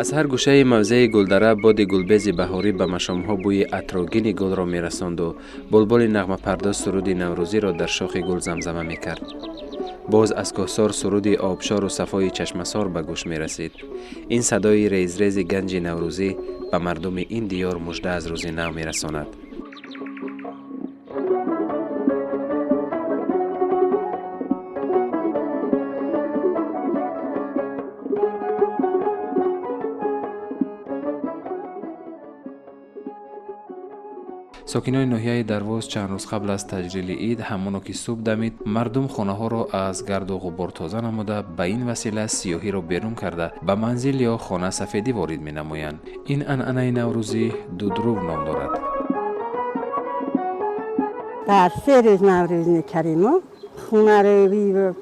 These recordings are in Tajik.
Аз ҳар гӯшаи мавзеи Гулдара боди гулбези баҳорӣ ба машомҳо бӯи атрогини гулро мерасонду булбули нағмапардоз суруди наврӯзиро дар шохи гул замзама мекард. Боз аз кӯҳсор суруди обшору сафои чашмасор ба гӯш мерасид. Ин садои резрези ганҷи наврӯзӣ ба мардуми ин диёр мужда аз рӯзи нав мерасонад. Сокинони ноҳияи Дарвоз чанд рӯз қабл аз таҷлили ид, ҳамоно ки субҳ дамид, мардум хонаҳоро аз гарду ғубор тоза намуда, ба ин васила сиёҳиро берун карда, ба манзил ё хона сафедӣ ворид менамоянд. Ин анъанаи наврӯзӣ дудрув ном дорад. Дар 3 рӯз наврӯз мекардему, хонаро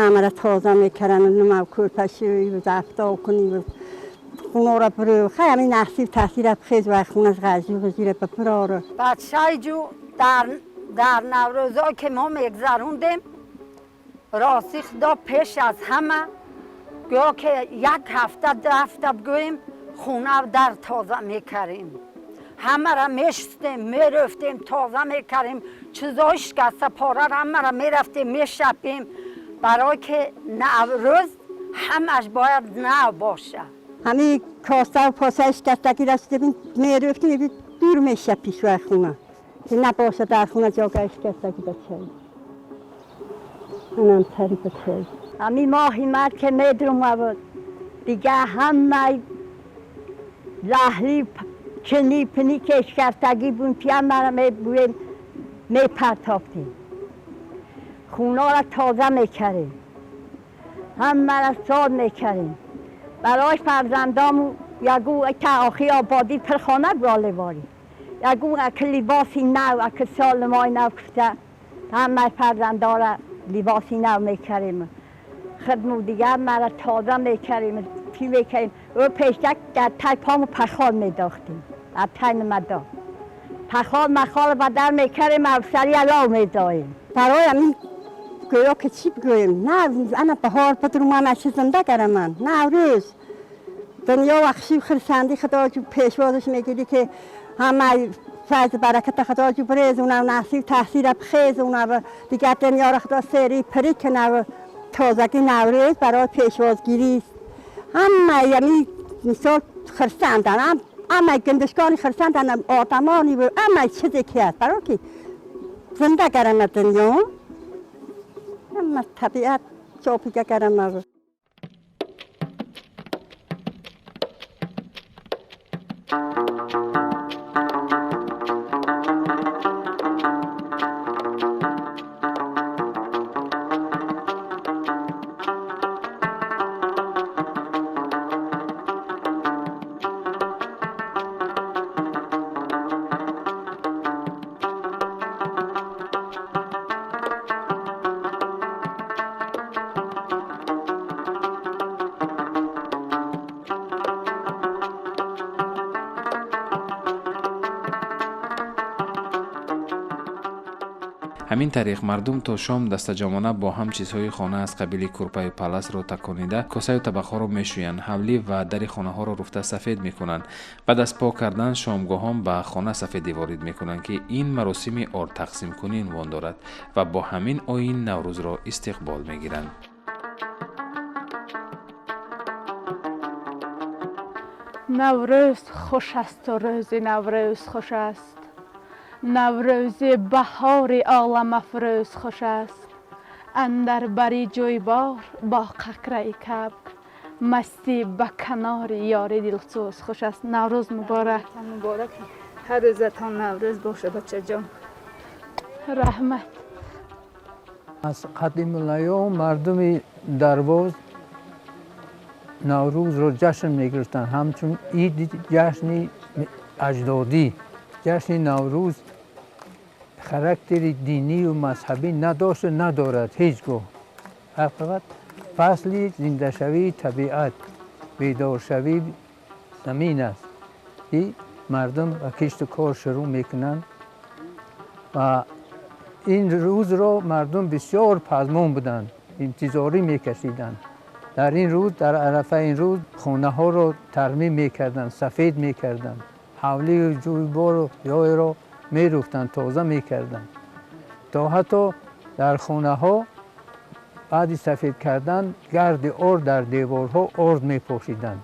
амра тоза мекардам, нумав кӯрпашӯй, зафтоб кунӣ, хонора برو خیلی نصیب تاثیر خیز و خونش غزی غزی رو بپراره. بچه جو در نوروزا که ما میگذروندیم، راستی خدا پیش از همه گویا که یک هفته 2 هفته بگوییم خونه در تازه میکردیم، همه را میشستیم میرفتیم تازه میکردیم، چیزای شکسته پاره را همه را میرفتیم میشپیم، برای که نوروز همش باید نو باشه. همه کاسه و پاسه شکستگی را شده میرفتیم دور میشه پیش خونه که نباشه در خونه جاگه شکستگی بچه منم تری بچه. همین ماهی مرد که میدرم بود دیگه همه لحلی چنی پنی که شکستگی بون پیم مرا میبویم میپرتافتیم، خونه را تازه میکردیم، همه را ساد میکردیم. برای فرزندامو یگو که آخی آبادی پر خانه براله باری، یگو اک لباسی نو اک سال مای نو کفته همه فرزندارا لباسی نو میکردیم، خدمو دیگه مرا تازه میکردیم پی میکردیم. او پیشتک در تای پامو پخال میداختیم، در تای نمدا پخال مخال بدر میکردیم، افسری علاو میداییم. برای همین گویا که چی بگویم، نه انا بهار بدرو من چه زنده گرم من نوروز دنیا وخشی خرسندی خدا جو پیشوازش میگیری که همه فیض برکت خدا جو بریزونه و نصیب تحصیل بخیزونه و دیگر دنیا را خدا سری پری کنه و تازگی نوروز برای پیشوازگیری همه یعنی مثال خرسندن، همه گندشگانی خرسندن، آدمانی و همه چیزی که هست برای که زنده گرم دنیا همه طبیعت چاپیگه گرم. Ҳамин тариқ мардум то шом дастаҷамона бо ҳам чизҳои хона аз қабили курпаю паласро таконида, косаю табақҳоро мешӯянд, ҳавлӣ ва дари хонаҳоро руфта сафед мекунанд. Баъд аз пок кардан шомгоҳон ба хона сафедӣ ворид мекунанд, ки ин маросими ортақсимкунӣ унвон дорад ва бо ҳамин оин наврӯзро истиқбол мегиранд. Наврӯз хуш асту рӯзи наврӯз хуш аст, наврӯзи баҳори оламафрӯз хуш аст. Андар бари ҷӯйбор бо қакраи кабк, мастӣ ба канори ёри дилсӯз хуш аст. Наврӯз муборак. Муборак, ҳар рӯзатон наврӯз боша бачаҷон. Раҳмат. Аз қадимулайём мардуми Дарвоз наврӯзро ҷашн мегирифтанд ҳамчун иди ҷашни аҷдодӣ. Ҷашни наврӯз характери динию мазҳабӣ надошту надорад ҳеҷ гоҳ. Фақат фасли зиндашавии табиат, бедоршавии замин аст ки мардум ба кишту кор шурӯъ мекунанд ва ин рӯзро мардум бисёр пазмон буданд, интизорӣ мекашиданд. Дар ин рӯз, дар арафаи ин рӯз, хонаҳоро тармим мекарданд, сафед мекарданд, ҳавлию ҷӯйбору ҷойро мерӯфтанд, тоза мекарданд. То ҳатто дар хонаҳо баъди сафед кардан гарди орд дар деворҳо орд мепошиданд,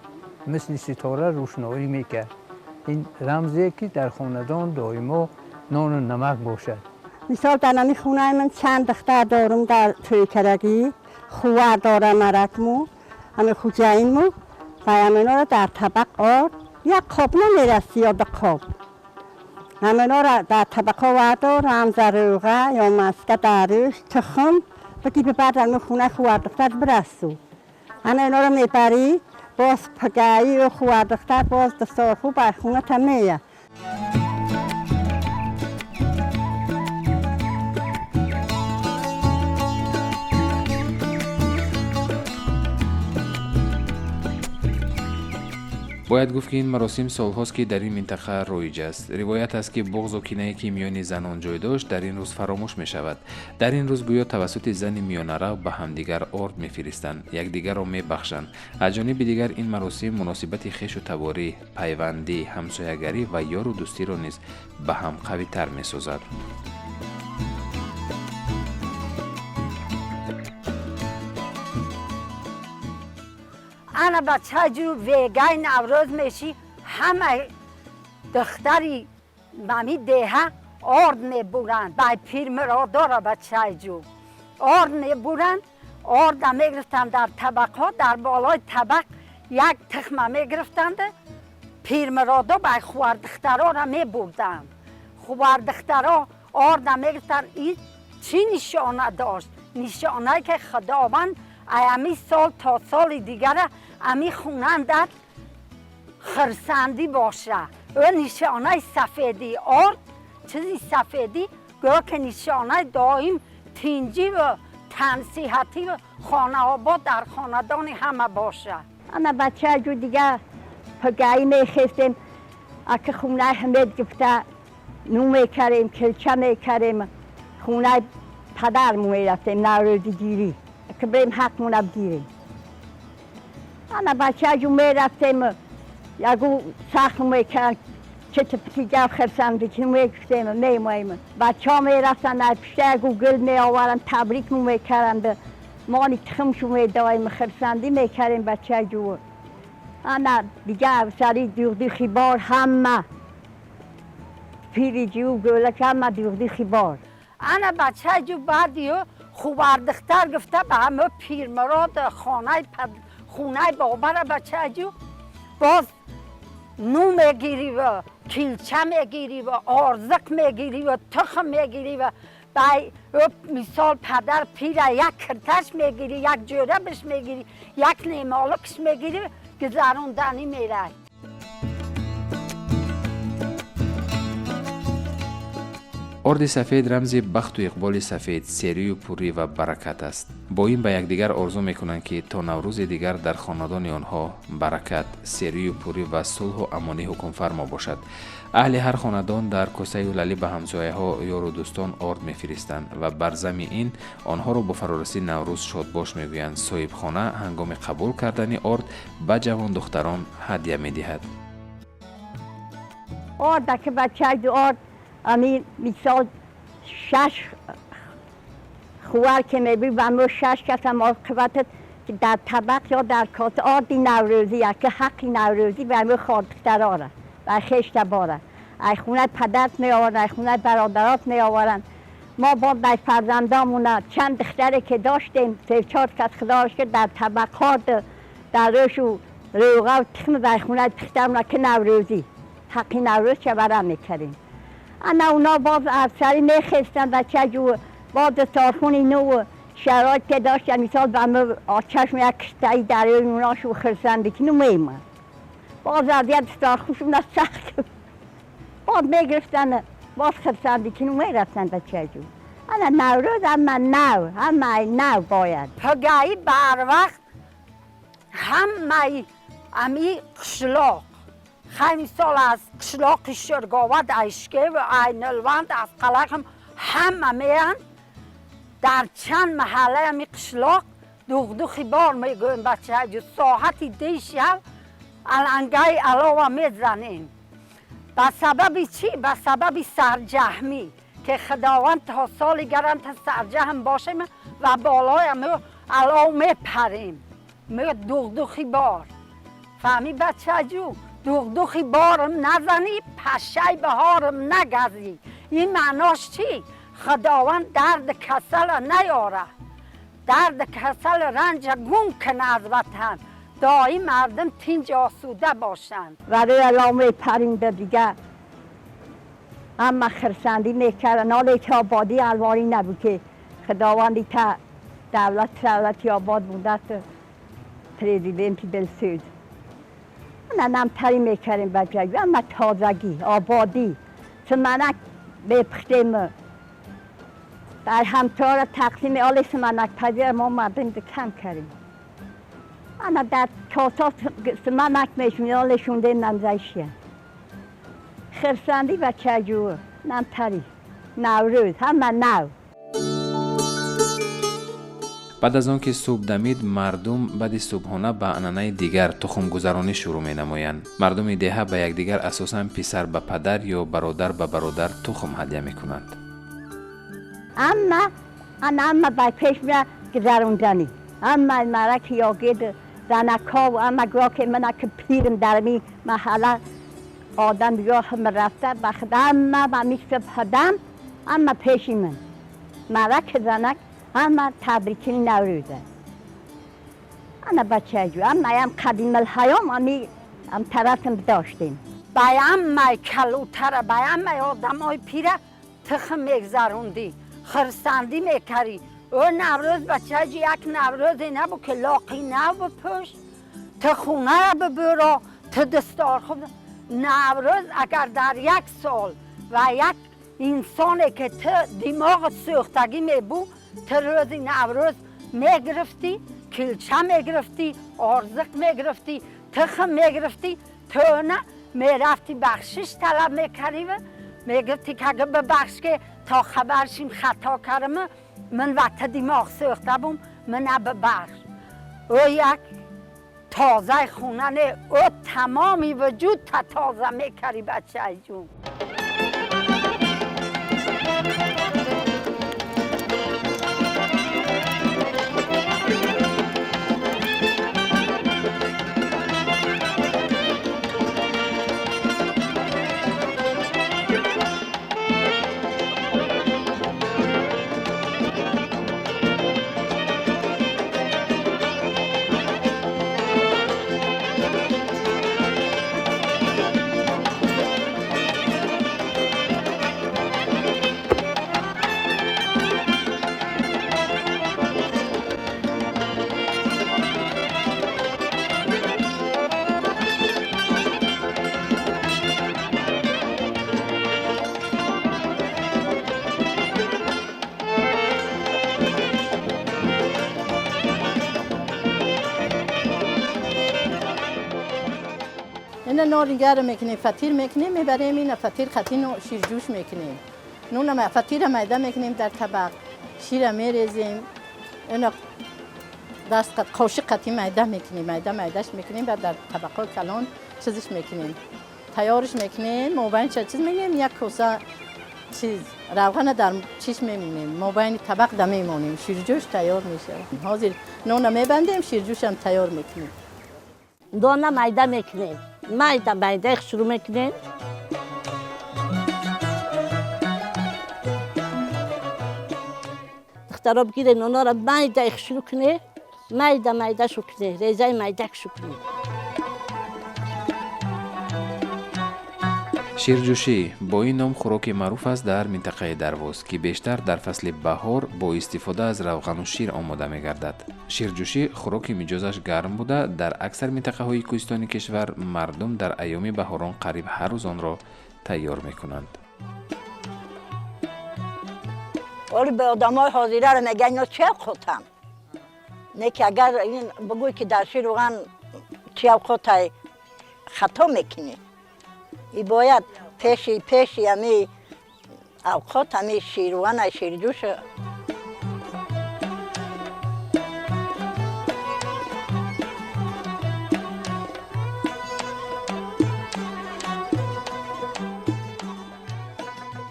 мисли ситора рӯшноӣ мекард. Ин рамзе ки дар хонадон доимо нону намак бошад. Мисол, дар ҳамин хонаи ман чанд духтар дорум дар тӯйкарагӣ, хувар дорам, маракму ҳамин хуҷаинму ва ҳаминҳоро дар табақ орд, як қоб намерасӣ ё ду қоб, ҳаминҳоро дар табақҳо вардор, рамза рӯға ё маска дар рӯш, тухм бигӣ, бибар дар ҳамин хонаи хувардухтар бирасу. Ана инҳоро мебарӣ, боз пагаию хувардухтар боз дастархӯ ба хоната мея. Бояд гуфт, ки ин маросим солҳост, ки дар ин минтақа роиҷ аст. Ривоят аст, ки буғзу кинае, ки миёни занон ҷой дошт, дар ин рӯз фаромӯш мешавад. Дар ин рӯз гӯё тавассути зани миёнарав ба ҳамдигар орд мефиристанд, якдигарро мебахшанд. Аз ҷониби дигар, ин маросим муносибати хешу таборӣ, пайвандӣ, ҳамсоягарӣ ва ёру дӯстиро низ ба ҳам қавитар месозад. Ана бачаҷу, вегай Наврӯз меши, ҳама духтари мами деҳа орд мебуранд бай пирмиродора. Бачаҷу, орд мебуранд, орда мегирифтанд дар табақҳо, дар болои табақ як тухма мегирифтанд, пирмиродо бай хувардухтарора мебурданд. Хувардухтаро орда мегирифтанд. Ин чӣ нишона дошт? Нишонае ки Худованд ами сол то соли дигара ами хунандат хирсандӣ боша. Ӯ нишонаи сафедӣ, орд чизи сафедӣ, гӯё ки нишонаи доим тинҷиву тансиҳативу хонаобод дар хонадони ҳама боша. Ана бачаҷу, дига пагаӣ мехестем, ака хонаи ҳамед гуфта нун мекарем, килча мекарем, хонаи падармон мерафтем наврӯзигирӣ, ки бирем ҳақмона бигирем. Ана бачаҷу, мерафтем, ягу сахм мекард, чити гап хирсандикӣ мегуфтем, мемоем. Бачаҳо мерафтанд ай пушта, ягу гул меоваранд, табрикмон мекарданд, мони тухмшу медоем, хирсандӣ мекардем, бачаҷу. Ана дига сари дуғди хибор, ҳама пири ҷӯ, гӯлак, ҳама дуғди хибор. Ана бачаҷу, баъдиё хувардухтар гуфта ба ҳама пирмирод хонаи бобара, бачаҷу, боз ну мегириву килча мегириву орзиқ мегириву тухм мегириву бай мисол падар пира як кирташ мегирӣ, як ҷӯрабаш мегирӣ, як немолукш мегирӣ, гузаронданӣ мерай. Орди сафед рамзи бахту иқболи сафед, серию пурӣ ва баракат аст. Бо ин ба якдигар орзу мекунанд, ки то Наврӯзи дигар дар хонадони онҳо баракат, серию пурӣ ва сулҳу амонӣ ҳукмфармо бошад. Аҳли ҳар хонадон дар косаю лалӣ ба ҳамсояҳо, ёру дӯстон орд мефиристанд ва бар зами ин онҳоро бо фарорасии Наврӯз шодбош мегӯянд. Соҳибхона ҳангоми қабул кардани орд ба ҷавондухтарон ҳадя медиҳад. Орда ки бачаҷу, орд ами мисол шаш хувар ки мебуд, ба мо шаш каса мо қувватат дар табақ ё дар коса орди наврӯзӣ, ки ҳаққи наврӯзӣ ба мо хордухтарора, ба хештабора, ай хонаи падарт меоваранд, ай хонаи бародарот меоваранд. Мо бо дай фарзандомона, чанд духтаре ки доштем, се чор кас, худоро шукр, дар табақҳо дар рӯшу рӯғаву тухми дар хонаи духтармона, ки наврӯзӣ ҳаққи наврӯз чабара мекардем. Ана اونا باز افسری میخستن بچه جو، باز دستارخونی نو شرایط که داشتن، مثال به ما چشم یک کشتایی در اوناشو خرسنده که نو میمد، باز از یک دستارخونشون از سخت باز میگرفتن، باز خرسنده که نو میرفتن. بچه جو، انا نوروز اما نو، اما نو باید. پگاهی بر وقت همه امی قشلاق، خیلی سال از قشلاق شرگاوت، ایشکه و اینلوند، از قلقم همه میان در چند محله امی قشلاق. Дуғдухи бор мегӯем, бачаҷу, соати 10 шаб алангаи алова мезанем. Ба сабаби чӣ? Ба сабаби сарҷаҳмӣ, ки Худованд то соли гаранта сарҷаҳм бошем ва болоям алов мепарем. Дуғдухи бор. Фаҳмӣ, бачаҷу? Дуғдухи борам назанӣ, пашшаи баҳорам нагазӣ. Ин маънош чӣ? Худованд дарди касала наёра, дарди касал ранҷа гум кана аз ватан, доим мардум тинҷ осуда бошанд. Варои алов мепарим, дига ҳама хирсандӣ мекарданд. Ҳоле ки ободӣ алворӣ набуд, ки худованди та давлат давлати обод будааст, президенти дилсӯз. Ана намтарӣ мекардем, бачаҷу, ҳама тозагӣ, ободӣ, суманак мепухтем, дар ҳамсояро тақсим. Оли суманакпазира мо мардум кам кардем. Ана дар косо суманак мешунем, оле шундем намзайшия. Хирсандӣ, бачаҷу, намтарӣ, Наврӯз ҳама нав. Баъд аз он ки субҳ дамид, мардум баъди субҳона ба анъанаи дигар тухмгузаронӣ шурӯъ менамоянд. Мардуми деҳа ба якдигар, асосан писар ба падар ё бародар ба бародар, тухм ҳадя мекунанд. Амма ана амма ба пеш мея гузаронданӣ, амма мараки ёгид занаков, амма гӯё ки мана ки пирм дар ми маҳалла одам ёҳм рафта ба худа, амма ба мисли падам, амма пеши ман мараки занак, ҳама табрикини Наврӯза. Ана, бачаҷу, аммаям қадималҳаём ами ам тарафам доштем. Ба аммаи калутара, ба аммаи одамои пира тухм мегзарондӣ, хирсандӣ мекардӣ. Ӯ Наврӯз, бачаҷи, як Наврӯзе набуд, ки лоқи нав бипӯш, ту хонара бибӯро, ту дасторхӯб. Наврӯз агар дар як сол ва як инсоне ки ту димоғат сӯхтагӣ мебуд, ту рӯзи Наврӯз мегирифтӣ, килча мегирифтӣ, орзиқ мегирифтӣ, тухм мегирифтӣ, тӯна мерафтӣ, бахшиш талаб мекардӣ, мегуфтӣ ки ага бибахш, ки то хабар шим хато кардам, ман вақта димоғ сӯхта бум, мана бибахш. Ӯ як тозаи хона не, ӯ тамоми вуҷуд та тоза мекардӣ, бачаҷун. اینا نارنگه رو میکنیم، فطیر میکنیم، میبریم. اینا فطیر خطی نو شیرجوش میکنیم، نون فطیر میده میکنیم، در طبق شیر میریزیم، اینا دست قد قاشق قطی میده میکنیم، میده میدهش میکنیم، بعد در طبقه کلان چیزش میکنیم، تیارش میکنیم. موبایل چه چیز میگیم، یک کوسه چیز روغن در چیش میمونیم، موبایل طبق ده میمونیم، شیرجوش تیار میشه. حاضر نون میبندیم، شیرجوش هم تیار میکنیم. دانه میده میکنیم، майда майда шурӯъ мекунем. Духтаро, бигирен, онора майда шурӯъ куне, майда майда шу куне, резаи майдак шу куне. Ширҷӯшӣ бо ин ном хӯроки маъруф аст дар минтақаи Дарвоз, ки бештар дар фасли баҳор бо истифода аз равғану шир омода мегардад. Ширҷӯшӣ хӯроки миҷозаш гарм буда, дар аксар минтақаҳои кӯҳистони кишвар мардум дар айёми баҳорон қариб ҳар рӯз онро тайёр мекунанд. Оли ба одамои ҳозираро мегӯянд, ино чи авқотам не, ки агар ин бигӯй, ки дар шир равған чи авқотай, хато мекунӣ. И бояд пеши ами авқот ами ширвана, ширҷӯш.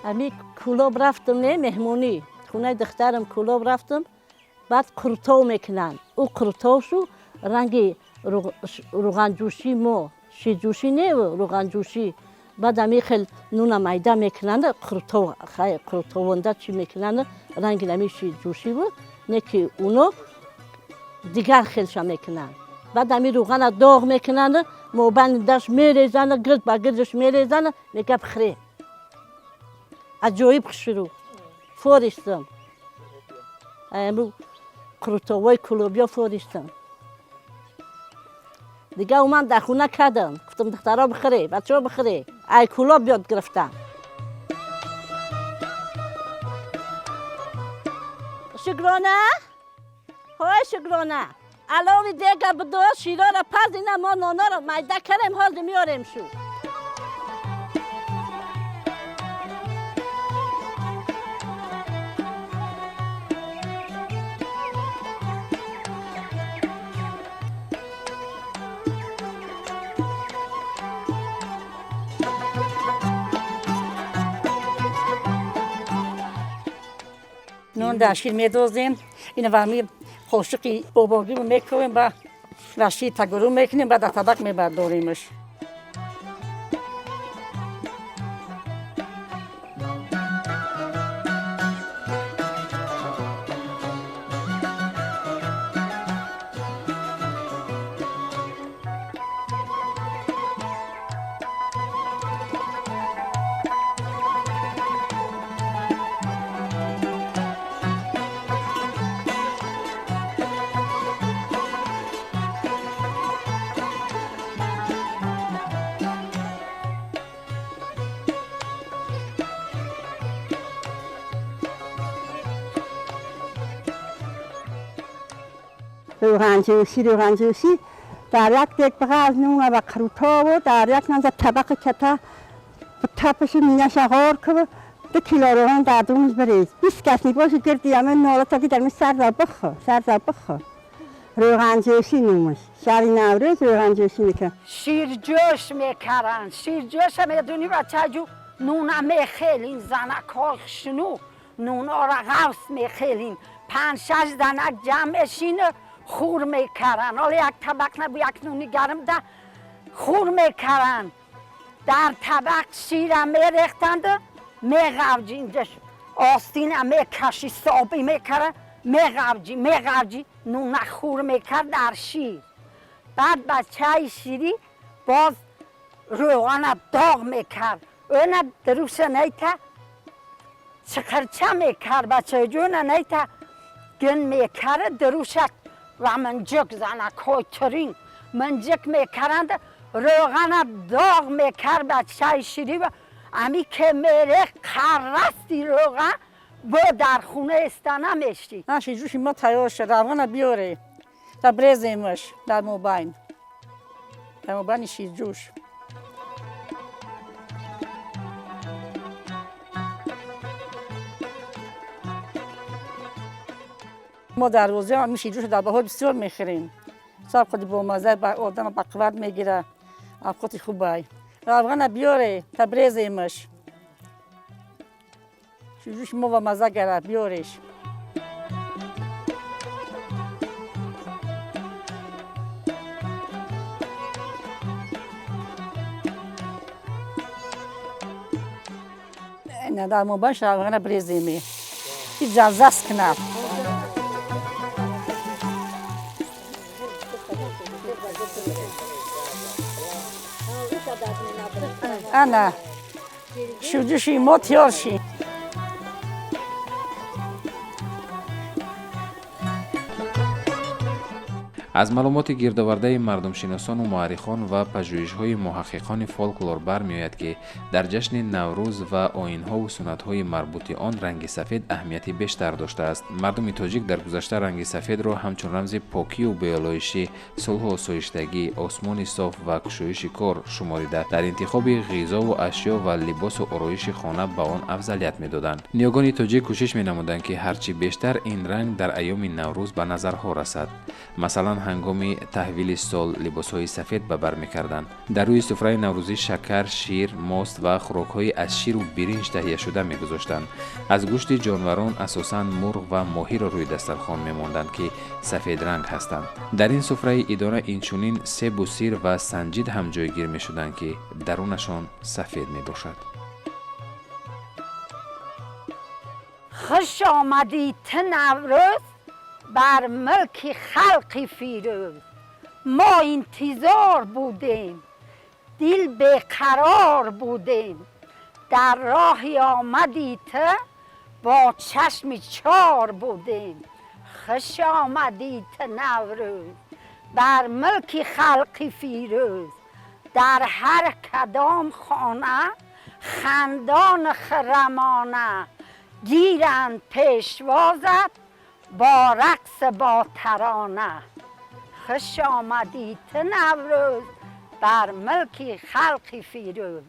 Ами Кӯлоб рафтам, не меҳмонӣ, хонаи духтарам Кӯлоб рафтам, баъд қуртов мекунанд. Ӯ қуртовшу ранги рӯғанҷӯшӣ мо, ширҷӯшӣ не, рӯғанҷӯшӣ. Баъд ами хел нуна майда мекунанд, қуртов, қуртовонда чӣ мекунанд, ранги ами ширҷӯшӣ бу, не ки уно дигар хелша мекунанд. Баъд ами рӯғана доғ мекунанд, мобайни даш мерезанд, гирд ба гирдаш мерезанд, мега бихӯре. Аҷоиб хушрӯ. Фористам. Аму қуртовои кӯлобиё фористам. Дига ман дар хона кардам. Гуфтам духтаро бихӯре, бачаҳо бихӯре. Ай Кӯлоб ёд гирифтам. Шукрона? Ҳой Шукрона. Алови дега бидо, широра паз, ина мо нонаро майда кардем, ҳозир меорем шу. Нон дар шир медозем, ина вами қошиқи бобогиро мекӯем, ба шир тагуру мекунем, баъд дар табақ мебардоримаш. روغنجوشی در یک دیگ بغز نون و قروتا و در یک نزد طبق کته تپش مینش غار که 2 کیلو روغن در دونش بریز 20 کس نیباشه گردی همه ناله تا که در می سر زد بخور سر زد بخور. روغنجوشی نومش شب نوروز روغنجوشی میکنن. شیرجوش میکردن. شیرجوش میدونی بچه جو نونه میخیلین، زنک ها شنو نونا را غوص میخیلین، 5 6 زنک جمع شینه خور میکردن. حالا یک طبق نبود، یک نونی گرم ده خور میکردن. در طبق شیر میریختند، میغوجی اینجا آستین میکشی صابی میکرد، میغوجی میغوجی نون خور میکرد در شیر. بعد بچه شیری باز روغن داغ میکرد، اون دروش نیته چقرچه میکرد، بچه جون نیته گن میکرد دروش و منجک زنک های ترین منجک میکرند، روغن داغ میکرد بچه شیری و امی که میره قرستی روغن با در خونه استانه میشتی. نه شیرجوشی ما تیار شد، روغن بیاره تا بریزیمش در موباین، در موباین شیرجوش. ما در روزه هم شیرجوش در بهار بسیار میخوریم. سب خود با مزه با آدم با قوت میگیره، اوقات خوبه. روغن بیاره تا بریزیمش. شیرجوش ما با مزه گره بیارش. نه در موبایل روغن بریزیمی. اجازه است کنه. انا شیرجوشی ما تیار شی. Аз маълумоти гирдовардаи мардумшиносону муаррихон ва пажӯҳишҳои муҳаққиқони фолклор бармеояд, ки дар ҷашни Наврӯз ва оинҳову суннатҳои марбути он ранги сафед аҳамияти бештар доштааст. Мардуми тоҷик дар гузашта ранги сафедро ҳамчун рамзи покию беолоишӣ, сулҳу осоиштагӣ, осмони соф ва кушоиши кор шуморида, дар интихоби ғизову ашё ва либосу ороиши хона ба он афзалият медоданд. Ниёгони тоҷик кӯшиш менамуданд, ки ҳарчи бештар ин ранг дар айёми Наврӯз ба назарҳо расад. Масалан, Ҳангоми таҳвили сол либосҳои сафед ба бар мекарданд. Дар рӯи суфраи наврӯзӣ шакар, шир, мост ва хӯрокҳои аз ширу биринҷ таҳияшуда мегузоштанд. Аз гӯшти ҷонварон асосан мурғ ва моҳиро рӯи дастархон мемонданд, ки сафедранг ҳастанд. Дар ин суфраи идона инчунин себу сир ва санҷид ҳам ҷойгир мешуданд, ки дарунашон сафед мебошад. Хуш омадӣ ту, Наврӯз, бар мулки халқи фирӯз. Мо интизор будем, дил беқарор будем, дар роҳи омади ту бо чашми чор будем. Хуш омадӣ ту, Наврӯз, бар мулки халқи фирӯз. Дар ҳар кадом хона хандону хирамона гиранд пешвозат бо рақс, бо тарона. Хуш омадӣ ту, Наврӯз, бар мулки халқи фирӯз.